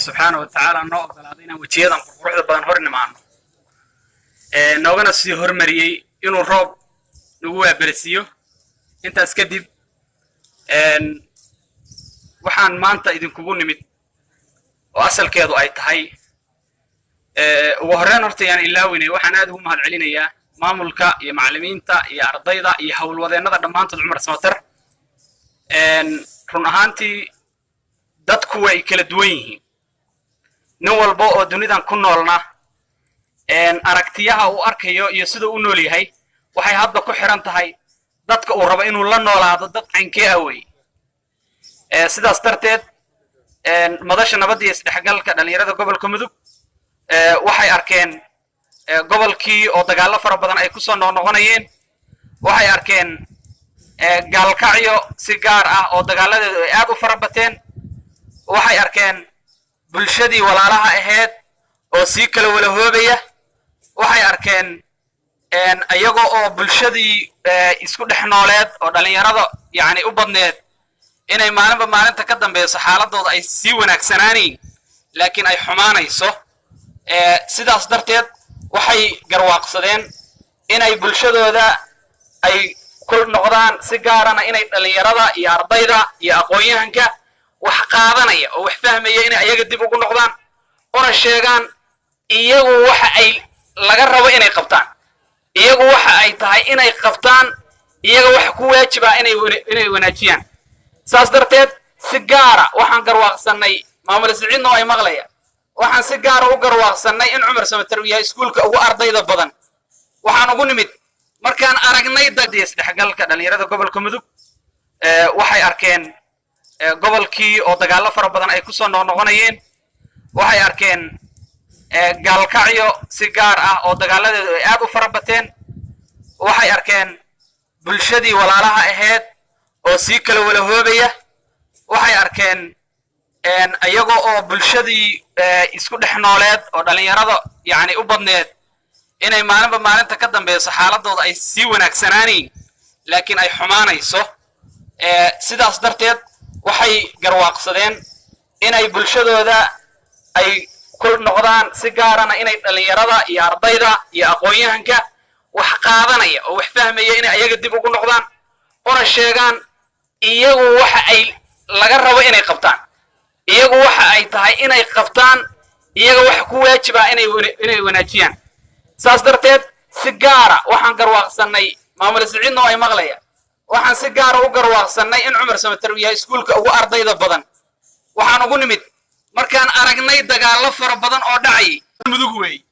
Subxaana wa tacaala noo ogolaaday inaan wejiyadan qurquruxda badan hor nimaano, noogana sii hormariyey inuu roob nagu waaberisiiyo. Intaas kadib, waxaan maanta idinkugu nimid oo asalkeedu ay tahay, ugu horreyn horta yaan ilaaweynay, waxaan aad ugu mahad celinayaa maamulka iyo macallimiinta iyo ardayda iyo howlwadeennada dhammaantood Cumar Samatar. Run ahaantii, dadku way kala duwan yihiin. Nin walba oo dunidan ku noolna aragtiyaha uu arkayo iyo sida u nool yahay waxay hadda ku xiran tahay dadka uu rabo inuu la noolaado, dad caynkee ah wey. Sidaas darteed, Madasha Nabadda iyo Isdhexgalka Dhalinyarada Gobolka Mudug waxay arkeen gobolkii oo dagaallo fara badan ay kusoo noqnoqonayeen. Waxay arkeen Gaalkacyo si gaar ah oo dagaaladeedu ay aad u fara bateen. Waxay arkeen bulshadii walaalaha ahayd oo sii kala walahoobaya. Waxay arkeen iyaga oo bulshadii isku dhex nooleed oo dhalinyarada yacni u badneed inay maalinba maalinta ka dambeyso xaaladooda ay sii wanaagsanaanayn, laakiin ay xumaanayso. Sidaas darteed, waxay garwaaqsadeen inay bulshadooda ay ku noqdaan, si gaarana inay dhalinyarada iyo ardayda iyo aqoon-yahanka wax qaadanaya oo wax fahmaya inay ayaga dib ugu noqdaan, una sheegaan iyagu waxa ay laga rabo inay qabtaan, iyagu waxa ay tahay inay qabtaan, iyaga waxa ku waajiba inay wanaajiyaan. Saas darteed, si gaara waxaan garwaaqsanay, maamul Siciidna oo ay maqlaya, waxaan si gaara u garwaaqsanay in Cumar Samatar uu yahay iskuulka ugu ardayda badan. Waxaan ugu nimid markaan aragnay dad isdhexgalka dhalinyarada gobolka Mudug waxay arkeen gobolkii oo dagaallo fara badan ay kusoo noqnoqonayeen. Waxay arkeen Gaalkacyo si gaar ah oo dagaaladeedu ay aad u fara bateen. Waxay arkeen bulshadii walaalaha ahayd oo sii kala walahoobaya. Waxay arkeen iyaga oo bulshadii isku dhex nooleed oo dhalinyarada yacni u badneed inay maalinba maalinta ka dambeyso xaaladooda ay sii wanaagsanaanayn, laakiin ay xumaanayso. Sidaas darteed, waxay garwaaqsadeen inay bulshadooda ay ku noqdaan, si gaarana inay dhalinyarada iyo ardayda iyo aqoon-yahanka wax qaadanaya oo wax fahmaya inay ayaga dib ugu noqdaan, una sheegaan iyagu waxa ay laga rabo inay qabtaan, iyagu waxa ay tahay inay qabtaan, iyaga waxa ku waajiba inay wanaajiyaan. Saas darteed, si gaara waxaan garwaaqsanay, maamul Siciidna oo ay maqlaya, waxaan si gaara u garwaaqsanay in Cumar Samatar uu yahay iskuulka ugu ardayda badan. Waxaan ugu nimid markaan aragnay dagaallo fara badan oo dhacay Mudug weey,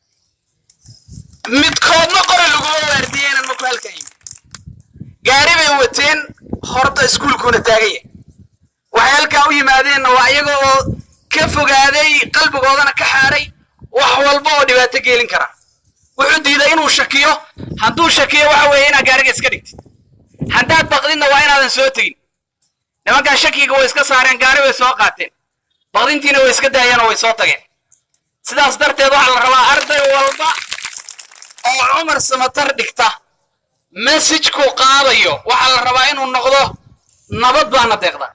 midkoodna qori laguma waardiyeenan maku halkan yimid. Gaari bay wateen, horta iskuulkuuna taagan yahay. Waxay halkaa u yimaadeenna waa iyaga oo ka fogaaday, qalbigoodana ka xaaray wax walba oo dhibaato geelin kara. Wuxuu diiday inuu shakiyo. Hadduu shakiyo, waxa weeye inaad gaariga iska dhigtid. Haddaad baqdidna, waa inaadan soo tegin. Nimankan shakiga way iska saareen, gaari bay soo qaateen, baqdintiina way iska daayeen oo way soo tageen. Sidaas darteed, waxaa la rabaa arday walba oo Cumar Samatar dhigta message-ku qaadayo waxaa la rabaa inuu noqdo nabad baana deeqda.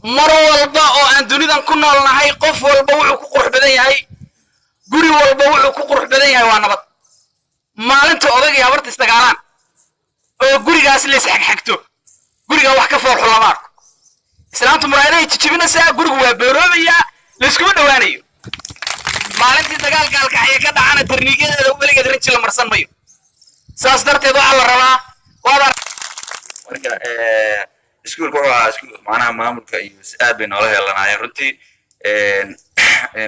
Mar walba oo aan dunidan ku nool nahay, qof walba wuxuu ku qurux badan yahay, guri walba wuxuu ku qurux badan yahay waa nabad. Maalinta odayga habarta isdagaalaan oo gurigaas la isxagxagto, gurigaa wax ka foolxun lama arko. Islaamtu muraayadahay jijibinaysaa, gurigu waa booroobayaa, layskuma dhowaanayo. Maalintii dagaal Gaalkaxya ka dhacana, tarniigyadeeda weligeed rinji la marsan mayo. Saas darteed, waxaa la rabaa waad Marka iskuulka wuxuu ahaa iskuul macnaha maamulka iyo aad bay noola heelanaayeen runtii.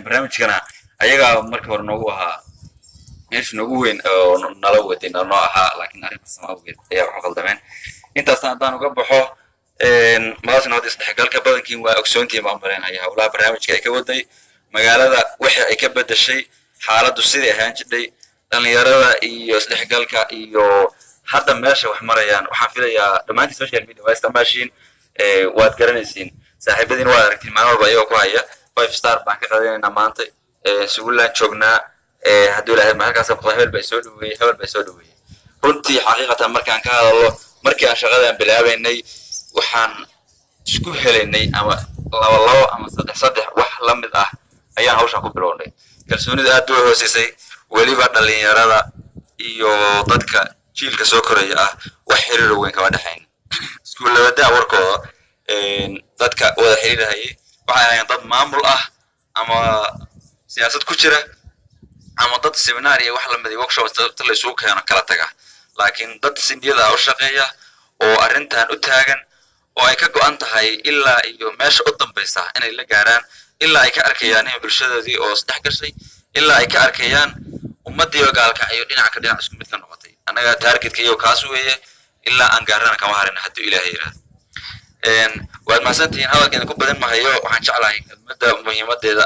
Barnaamijkana ayagaa markii hore noogu ahaa meesha noogu weyn oo nala waday, noo ahaa, laakiin arrin farsamo awgeed ayaa wax u qaldameen. Intaasna haddaan uga baxo, Madasha Nabadda Isdhexgalka badankiin waa ogsoontihiin baan umaleynaya howlaha barnaamijka ay ka waday magaalada, wixii ay ka bedeshay xaaladdu sidai ahaan jidhay, dhalinyarada iyo isdhexgalka iyo hadda meesha wax marayaan. Waxaan filayaa dhammaantiin social media waa isticmaashiin, waad garanaysiin, saaxiibadiin waad aragtiin maalin walba iyagoo ku haya "Five star baan ka qadinaynaa maanta, Sugulaan joognaa, hadduu Ilaahay ma halkaas hebel baa soo dhaweeyey, hebel baa soo dhaweeyey." Runtii, xaqiiqatan markaan ka hadallo, markii aan shaqadan bilaabaynay, waxaan isku helaynay ama laba labo ama saddex saddex wax la mid ah ayaan. Ayaan hawshan ku bilownay. Kalsoonida aad bay hooseysay, weliba dhalinyarada iyo dadka jiilka soo koraya ah wax xiriiro weyn kama dhexayn. Iskuullada warkooda, dadka wada xiriirahayay waxay ahaayeen dad maamul ah ama siyaasad ku jira ama dad seminar iyo wax lamid, workshop ta la isugu keeno kala taga, laakiin dad sindiyada ah u shaqeeya oo arrintan u taagan oo ay ka go'an tahay ilaa iyo meesha u dambaysa inay la gaaraan, ilaa ay ka arkayaan in bulshadoodii oo isdhex gashay, ilaa ay ka arkayaan ummaddii oo Gaalkacyo dhinac ka dhinac isku mid ka noqotay. Annaga targetka iyo kaas weeye, ilaa aan gaarana kama harin hadduu Ilaahay yidhaahdo. Waad mahadsantihiin. Hadalka idinku badan mahayo. Waxaan jeclahay kelmadda muhiimadeeda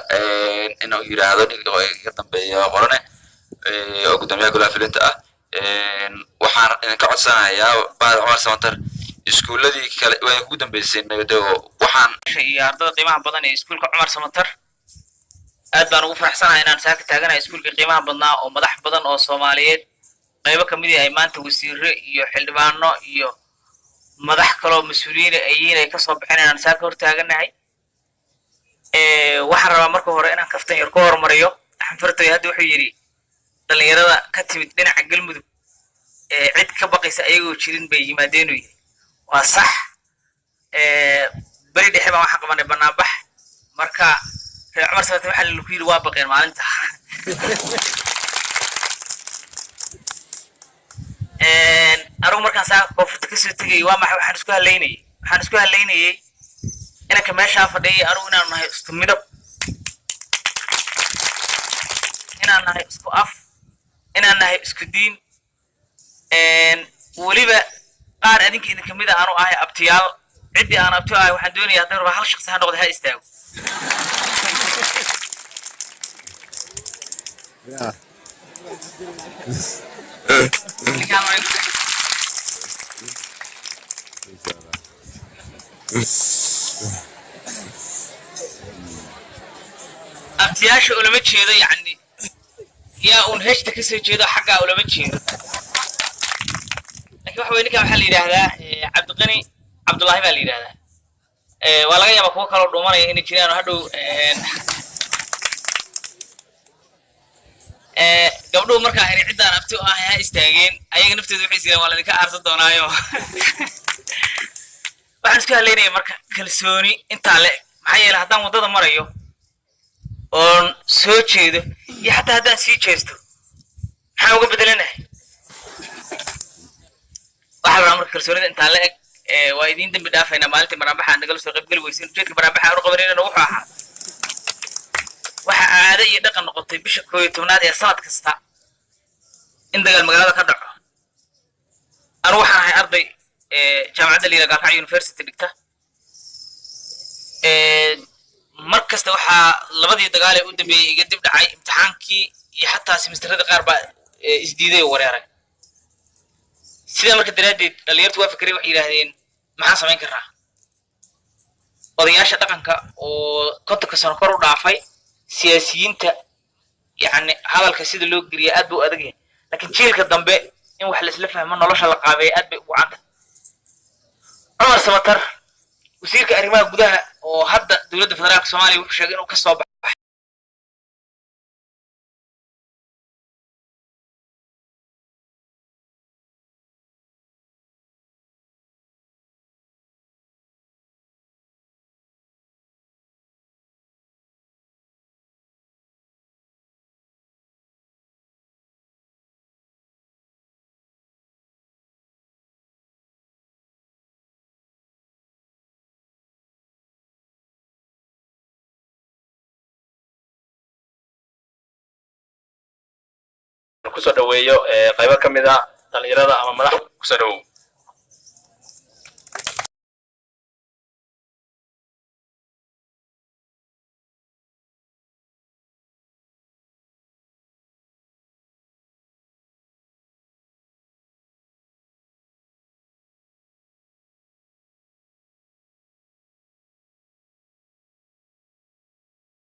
inuu yidhaahdo ninka iga dambeeya, Qorane, oo guddoomiyaha golaha fulinta ah. Waxaan idinka codsanayaa, bahda Cumar Samatar, iskuulladii kale waa idinkugu dambeysay, waxaan iyo ardada qiimaha badan ee iskuulka Cumar Samatar, aad baan ugu faraxsanahay inaan saaka taaganahay iskuulka qiimaha badnaa oo madax badan oo Soomaaliyeed qaybo kamidii ay maanta wasiire iyo xildhibaano iyo madax kaloo mas-uuliyiin ayiin ay kasoo baxeen inaan saaka hor taaganahay. Waxaan rabaa marka hore inaan kaftan yar ku horumariyo. Axmed hadda wuxuu yidhi dhalinyarada ka timid dhinaca Galmudug cid ka baqaysa ayagoo jirin bay yimaadeen, uu yidhi. Waa sax. Beri dhexe baan waxaan qabanay banaanbax. Marka reer Cumar Samatar waxaa lagu yidhi waa baqeen maalinta. Anigu markaan saaka koonfurta kasoo tegayay, waa maxay waxaan isku halaynayay? Waxaan isku halaynayay inanka meeshaa fadhiyay anigu inaanu nahay isku midab, inaan nahay isku af, inaan nahay isku diin, weliba qaar adinka idinka mid a aanu ahay abtiyaal. Ciddii aan abti ahay waxaan doonaya hadday raba hal shaksi ha noqda, ha istaago. Abtiyaasha ulama jeedo, yacni yaa uun heshta kasoo jeedo xaggaa ulama jeedo, lakin waxa weye ninkan waxaa la yidhaahdaa Cabdiqani Cabdullaahi baa la yidhahdaa. Waa laga yaabaa kuwo kaloo dhuumanaya inay jiraan oo hadhow gabdhuhu markaa inay ciddaan abti u ahay ha istaageen, ayaga naftooda waxay isireen waa laydinka aarsan doonaayo. Waxaan isku halaynaya marka kalsooni intaa le, maxaa yeelay haddaan waddada marayo oon soo jeedo iyo xataa haddaan sii jeesto, maxaan uga bedelanahay? Waxaa la rabaa marka kalsoonida intaa la eg. Waa idiin dembi dhaafaynaa maalintii banaanbaxa aad nagala soo qaybgeli weysin. Ujeedka banaanbaxa aanu qabanaynana wuxuu ahaa, waxa caado iyo dhaqan noqotay bisha 11aad ee sanad kasta in dagaal magaalada ka dhaco. Anu waxaan ahay arday jaamacadda liila Gaalkacyo University dhigta. Mar kasta waxaa labadii dagaal ee u dambeeyey iga dib dhacay imtixaankii iyo xataa semesterada qaar baa isdiiday oo wareeray. Sidaa marka daraaddeed dhalinyartu waa fikreen, waxay yidhaahdeen maxaan samayn karnaa? Odayaasha dhaqanka oo 50ka sano kor u dhaafay, siyaasiyiinta, yacni hadalka sida loo geliya aad buu u adag yahay, laakiin jiilka dambe in wax la isla fahmo, nolosha la qaabeeya, aad bay ugu canta. Cumar Samatar, wasiirka arrimaha gudaha oo hadda dowladda federaalka Soomaaliya, wuxuu sheegay inuu kasoo baxay Kusoo dhaweeyo qaybo ka mid a dhalinyarada ama madax. Kusoo dhawow.